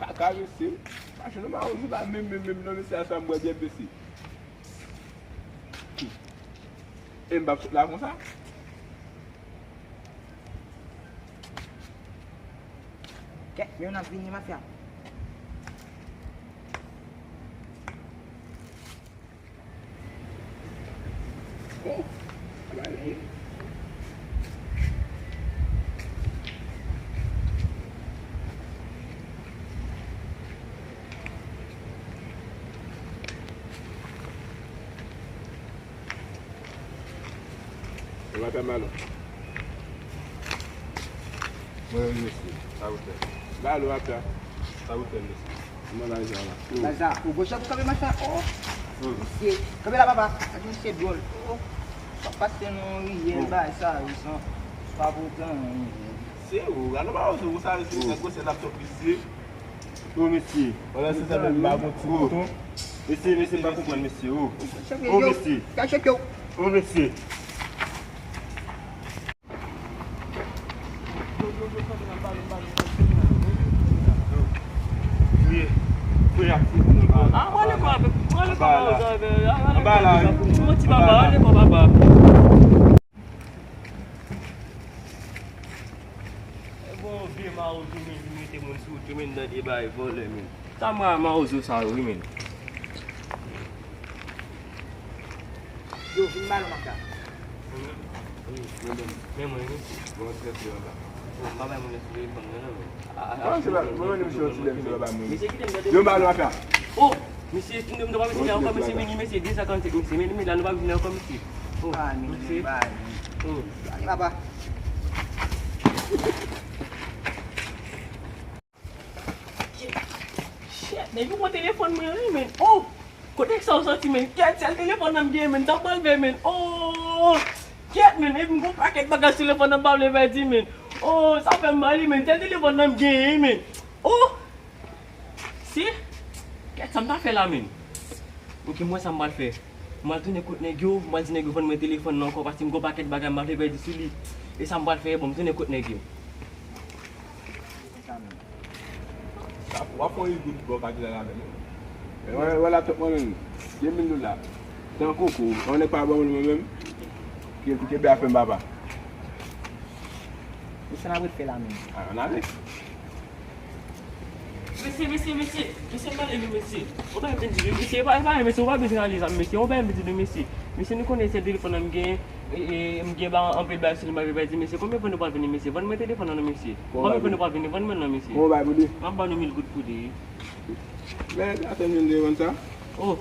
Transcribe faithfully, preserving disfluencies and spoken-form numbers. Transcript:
Kaka, mesye. Machann mawozo la menm, menm, menm, non, mesye, aswè a m bwè byè, mesye. E m p ap sot la konsa. Kèt, men yon ap vini, mafya. Oh, sa bay byen. Yo pa fè mal, non. Mwen menm, mesye, sa ou fè? Ba lo ap fè. Sa ou fè, mesye? Mwen la, sa la. Laza, ou gwo jan pou kanpe machin? Oh! Mesye, kanpe la, papa. Gade misye dwòl. Oh! Sa pase nan riyèl, bagay sa, wi, san pa potan. Se ou, gade mawozo, ou sa, mesye, nèg gwo se laptop, mesye. Oh, mesye. Wala, se sa menm, ba bon ti bouton. Mesye, mesye, m pa konprann, mesye, oh. Oh, mesye. Ka tcheke w. Oh, mesye. Fouye, fouye ak ti moun nan. Ah, mwen ale kwa, mwen ale kwa, mwen ale kwa. Anba la, wi. Mwen ti papa, ale kwa, papa. E bon, vye mawozo, men, vin mete moun sou wout yo, men, nan de bay vòlè, men. Sa mwa mawozo sa yo, wi, men. Yo, vin ba nou maka. Wi, men, men, men, mwen, wi. Bon, trè byen anba. Bon, m pa bay moun nan sou telefòn nan, non, men. Ah, se pa, mwen menm, se yon ti lè, se pa bay moun. Mesye, kite m gade. Yo, ba nou maka. Oh, mesye, m dwa mesye, ankò, mesye, vini, mesye, de sa karannsenk, mesye, men, men, la, nou pa vini ankò, mesye. Oh, mesye. Oh. Ale, papa. Shit, depi w pran telefòn mwen, wi, men. Oh! Kote sa w soti, men? Kèt, sèl telefòn nan m gen, men. Sa m pral fè, men? Oh! Kèt, men. Epi m gon pakèt bagay sou telefòn nan, m pa vle pèdi, men. Oh, sa fè m mal, wi, men. Sèl telefòn nan m gen, wi, men. Oh! Si? Kèt, sa m ta fè la, men? Ok, m wè sa m pral fè. M pral tounen kot nèg yo, m pral di nèg yo vann mwen telefòn nan ankò, paske m gon pakèt bagay m pa vle pèdi sou li. E sa m pral fè, bon, m tounen kot nèg yo. W ap fè yon goud bò pa di la menm. Wè, wè laptop mwen menm. De mil dola. Se yon koko. Yon nèg pa ban mwen menm. Ke, ke bè a fè m papa. Mesye, n ap ret fè la menm. Ah, ann ale. Mesye, mesye, mesye. Mesye, m pale nou, mesye. Ou pa vin di, mesye, pa, pa, mesye, ou pa bezwen ale zam, mesye. Ou pa vin di nou, mesye. Mesye, nou konnen se telefòn nan m gen. E, e, m gen ba anpil bagay sou li, m pa vle pèdi, mesye. Konbyen fwa nou pral vini, mesye? Vann mwen telefòn nan, non, mesye. Konbyen fwa nou pral vini? Vann mwen non, mesye. Konbyen w bay pou li? M ap ban nou mil goud pou li. Men, atann, mil de vann sa. Oh.